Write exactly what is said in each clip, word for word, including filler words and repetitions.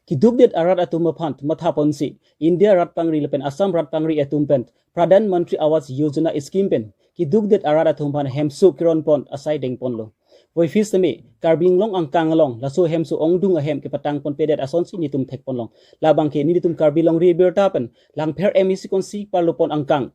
Keduk det arat atum aphan matha ponsi India rat pangri lapen Assam rat pangri atum pen Pradhan Mantri Awas Yojana scheme pen keduk det arat atum aphan hemso keron pon asai deng ponlo. Voiphis tame Karbi Anglong angkang along laso hemso ongdung ahem kepatang ponpedet asonsi nelitum thek ponlong. Labangke nelitum Karbi Longri Abirta pen Langpher M A C konsi parlo pon angkang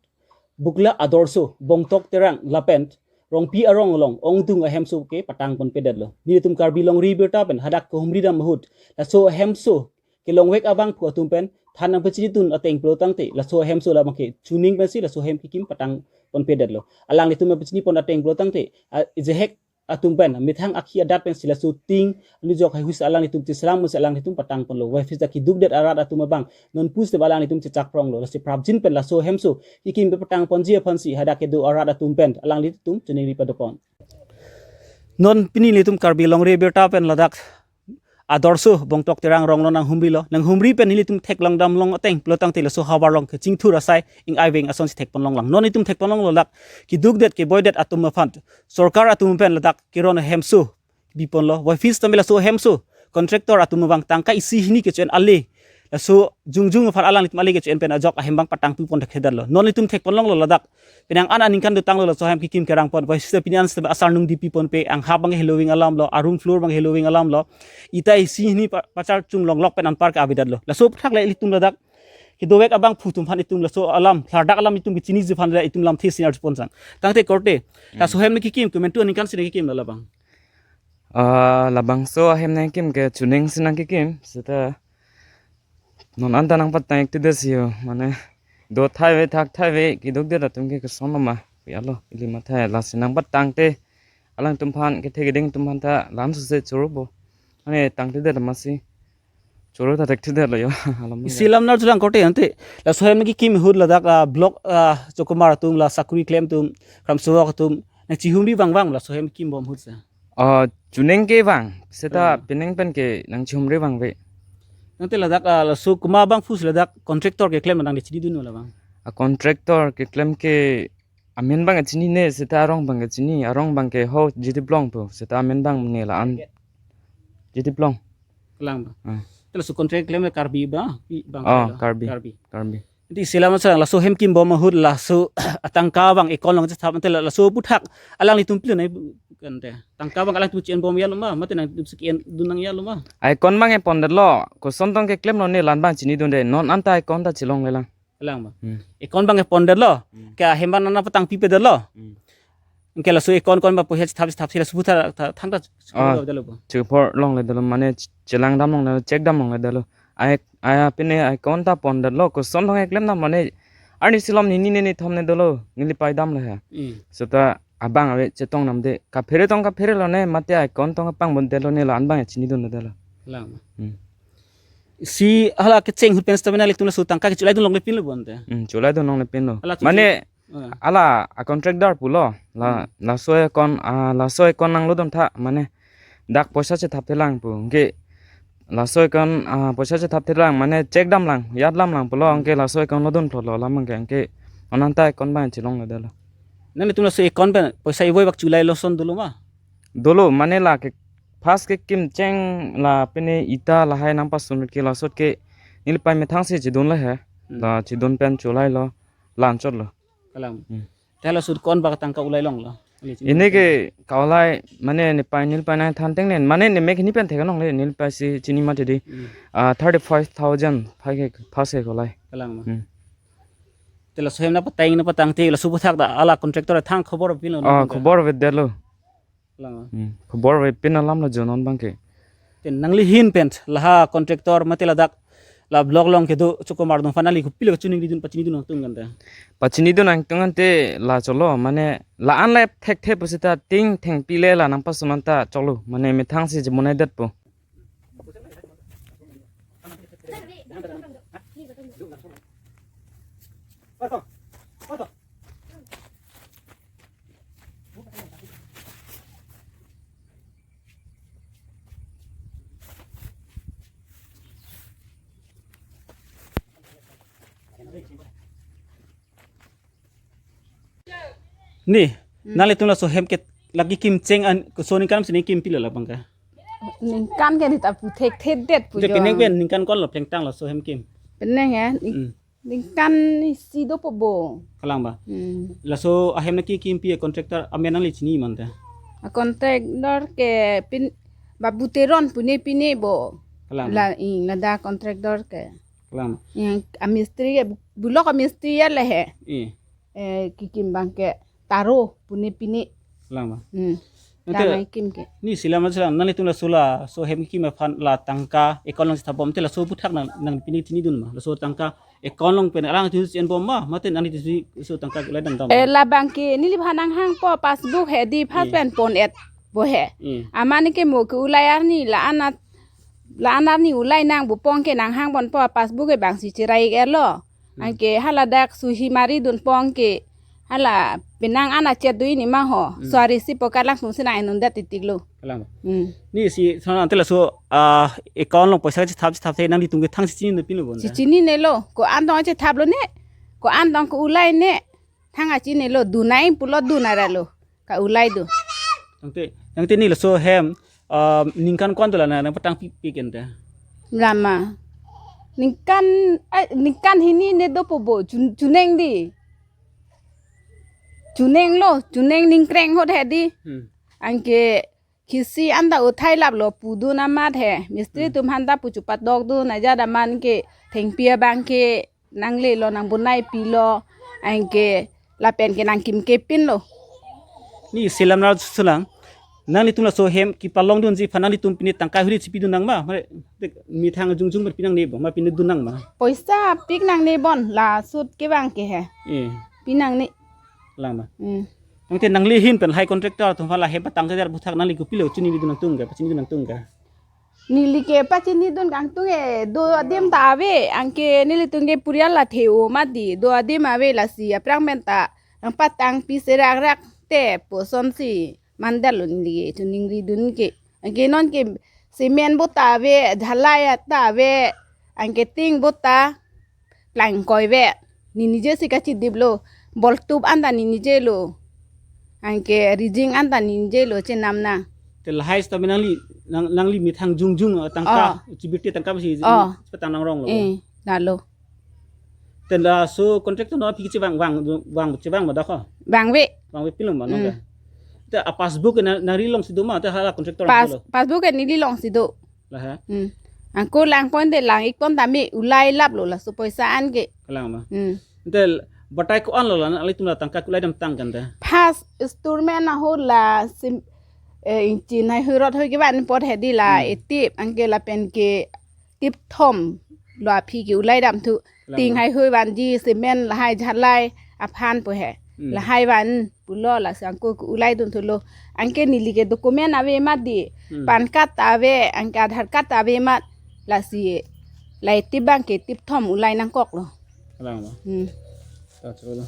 Bukla Adorso Bongtok Terang lapen Rongpi arong along ongdung ahemso kepatang ponpedetlo. Nelitum Karbi Longri Abirta pen hadak kehumri dam ahut laso ahemso kelongvek abangphu atum pen than nangpachinidun ateng pulo tangte laso ahemso labangke chuning pensi laso ahem kekim patang ponpedetlo. Alanglitum nangpachini pon ateng pulo tangte, a, ejehek atum pen methang akhi adat pensi laso ting anujok haihui si alanglitum chesrang musi alanglitum patang ponlo. Voiphis ta keduk det arat atum abang non pusitame alanglitum chechak pronglo. Lasi prapjin pen laso ahemso kekim kepatang ponji aphansi hadak kedo arat atum pen alanglitum chuningri pado pon. Non pini nelitum Karbi Longri Abirta pen ladak Adorso Bongtok Terang arong along nanghumrilo. Nanghumri pen nelitum theklong damlong ateng pulo tangte laso havar along kechingthur asai ing-ai veng asonsi thek ponlonglang. Non nelitum thek ponlonglo ladak keduk det keboi det atum aphan sorkar atum pen ladak keron ahemso bi ponlo. Voiphis tame laso ahemso contractor atum abang tangka isi hini kecho-en ale laso jongjung aphan alanglitum ale kecho-en pen ajok ahem abang patang pi pon thekthedetlo. Non nelitum thek ponlonglo ladak penang an aningkan dotanglo laso ahem kekim kerang pon. Voiphis ta pini an sitame asar nung dipi ponpe, anghap abang heloving alamlo, arum floor abang heloving alamlo. Ita isi hini pa-, pachar chunglonglok pen anparke avedetlo. Laso aphuthak le ilitum ladak kedovek abangphu atum aphan itum laso alam, klardak alam itum kechiniji aphan le itum lamthe sinar pon sang. Tangte korte, laso ahem kekim komantu aningkan si nangkekim la labang? Ah, labangso ahem nangkekim ke chuning si nangkekim, seta non anta nangpatang ik tudes yo, mane do thai ave thak thai ave keduk det atum ke keson ma, ya lo, ili mathai lasi nangpatangte alangtum aphan kethe keding atum aphan ta lam suse choro bo. Mane tangte det amatsi choro ta thekthe detlo yo. Alam isi lam nar chulang korte ante. Laso ahem kekim ahut ladak, ah, block, ah, chokomar atum, la sakuri klem atum, kramsowok atum nangchihumri vangvang laso ahem kekim bom ahut sa. Ah, chuning ke vang, seta hmm, penang pen ke nangchihumri vangve. Tangte ladak, ah, laso komat abangphu si ladak contractor keklem nangli chinidun labang? Ah, contractor keklem ke amen abang chinine, seta arong abang chini, arong abang ke ho Jiti Plong pu, seta amen abang ne la-an Jiti Plong. Kalang ba. Ah. Te laso contract keklem Karbi ba, pi bang Oh, kala? Karbi. Karbi. Karbi. Ante isi lam chulang laso ahem kekim bom ahut laso atangka abang account along chethap ante laso aphuthak alanglitum pilo nai kante. Tangka abang alangtum che-en bom yalo ma, mate nangtum si ke-en dun nang yalo ma? Account abang pondetlo, koson tong keklemlo ne la-an abang chinidunde, non anta account ta chelonglelang. Kalang ba. Hmm. Account abang pondetlo. Hmm. Ke ahem abang nangpatang pipedetlo. Hmm. Anke laso account account abang poisa chethap chethap si laso aphuthak tha-, thangta Ah, chikor dalo bo. Chikor longledetlo, mane ch-, chelang dam longle, check dam longledetlo. Ai, ai pine account ta pondetlo, koson tong keklem dam mane arni silom nini nini thom ne dolo, neli pai damlo he. Hmm. Seta abang ave chetong namde, kaphere tong kapherelo ne, mate account tong pang bondetlo ne la-an abang chinidundetlo. Kalang ba. Hmm. Si hala kecheng ahut pen stamina ilitum laso tangka kechulai dun longle pinlo bonte. Hmm, chulai dun longle pinlo. Hala chulai Mane Ah. ala a contractor pulo, la, Hmm. laso account, ah, laso account nanglodun tha, mane dak poisa chethapthelang pu. Anke laso account, ah, poisa chethapthelang, mane check damlang, yat damlang pulo, Hmm. anke laso account lodun phlo lo, alam anke, anke non anta account abang chelongledetlo. Nanglitum laso account pen poisa ivoi bak chulai lason dolo ma? Dolo, mane la ke first kekim cheng la pine ita lahai nangpasun ke laso ke neli pai methang si chedunlo he. Hmm. La chedun pen chulailo, la-an chotlo. Kalang. Hmm. Te laso account abang tangka ulai longlo. Ini ke kaulai mane ne pai neli pai nangthan teng nen, mane ne mek hini pen theklongle, neli pai si chini mati di. Hmm. Ah, thirty-five thousand pai ke first ke kaulai. Kalang ma. Hmm. Te laso ahem nangpatang nangpatangte laso aphuthak ta ala contractor thang khobor pinlo Ah, nang khobor avedetlo. Kalang. Hmm. Khobor avepin alamlo jo non abang ke. Te nangli ahin pen laha contractor mate ladak la block along kedo chokomar atum aphan nangli kopilo kachiningridun pachinidun nangtum kante? Pachinidun nangtum kante la cholo, mane la-an le thekthe pusita ting thengpi le la nangpasun anta cholo, mane methang si chemonai detpo. Ni, Hmm. nanglitum laso ahem ke lagi kim cheng an, koson aningkan si nangkim pilo labang ke? Ningkan ke nita pu thekthedet pu Ante jo. Penang pen ningkan konlo plengtang laso hem kim? Penang ya, ning-, Hmm. ningkan isi dopo bo. Kalang ba? Hmm. Laso ahem nangkikimpi a-contractor amen nangli chini ma ante? A-contractor ke pin Babu Teron pune pine bo. Kalang ba? La, ing, ladak contractor ke. Kalang ba? Yang a-mistri ke, bulok a-mistri ya le he. Eh. Eh, kikim abang ke Taro pune pine. Kalang ba? Hmm. Ante Damai kim ke. Ni selam selam nanglitum laso laso hem kim aphan la tangka account along chethap bom te laso aphuthak nang, nangli pine chinidun ma? Laso tangka account along pen alanglitum si-en bom ma? Mate nanglitum si laso tangka lai dam dam? Eh, labang ke neliphan nanghangpo passbook he di phat Eh. pen pon-et bo he. Eh. Amat neke mo ke ulai arni la-an at, la-an arni ulai nang bupong ke nanghang ponpo passbook ke bang si cherai-ik-etlo. Hmm. Anke hala dak suhi mari dunpong ke hala penang an achet do ini ma ho. Hmm. Suari si pokat lang sung si nang enun dat titik lo. Kalang. Hmm. Ni si thana ante laso, ah, account along poisa chethap chethap the nanglitum ke thang si chinine pinlo bo ante? Si chininelo. Ko-an tong chethaplo ne. Ko-an tong ko ulai ne. Thang a chinilo, dunai pulo dunai ra lo. Ka ulai do. Tangte, tangte ni laso hem, ah, ningkan konto la nang, nangpatang pikpik ante? Lama. Ningkan, ai, ningkan hini ne dopo bo, chun-, chuneng di. Chuneng lo, chuneng ningkreng hot he di. Hmm. Anke khisi anta uthai laplo pudun amat he. Mistri Hmm. atum aphan ta pu chupatokdun ajat amat ke thengpi abang ke nanglelo nang bonai pilo. Anke lapen ke nangkim ke pinlo. Ni selam nar sulang. Nanglitum laso hem kepalongdunji aphan nanglitum pine tangka huri chipidun nang ma? Mare, dek, methang jongjong pen pinangne bo, ma pine dun nang ma? Poisa pik nangne bon, la sut ke abang ke he. Eh. Pinangne. Kalang ma? Hmm. Tangte nangli ahin pen lahai contractor atum aphan la hem patang sajar aphuthak nangli kopilo chinidun nangtum ke, pachinidun nangtum ke? Neli ke pachinidun kangtung e, do adim ta ave, anke nelitum ke purial la the-o mati, do adim ave lasi, aphrang pen ta, nangpatang pi serak rak te, puson si, mandal lo neli ke, chuningridun ke. Anke non ke, cement bo ta ave, dhalai ta ave, anke tin bo ta, plangkoi ave. Ne nije si kachidip lo. Boltup anta ne nije lo. Anke rijing anta ne nije lo chenam nang. Te lahai seta nangli, nang, nangli methang jongjong, eh, tangka, Oh. chibirti tangka si, Oh. si patang nangrong lo. Eh, lalo. Te laso contractor no aphi kechevang, vang, vang, chevang ma dak ho? Vangve. Vangve pinlo ma nong Hmm. ke? Te a-passbook na, nangli along si do ma, te hala contractor Pass-, along si lo? Passbook ke neli along si do. Lahai. Hmm. Anke lang pon te lang-ik pon tame ulai laplo laso poisa an ke. Kalang ma. Hmm. Te batai ko-an lo la, nanglitum la tangka ke ulai damtang kan te? First installment ahut la sim, eh, ingchin hai hurot hoi kevan apot he di la Hmm. etip anke lapen ke tip thom lo aphi ke ulai damthu. Kalang. Tin hai hoi vanji cement lahai dhalai aphan po he. Hmm. Lahai van pulo lasi anke ke ulai dunthulo. Anke neli ke document ave mati. Hmm. Pan card ave, anke Aadhaar card ave mat. Lasi la etip abang ke tip thom ulai nangkoklo. Kalang ma. Hmm. Ta cholo.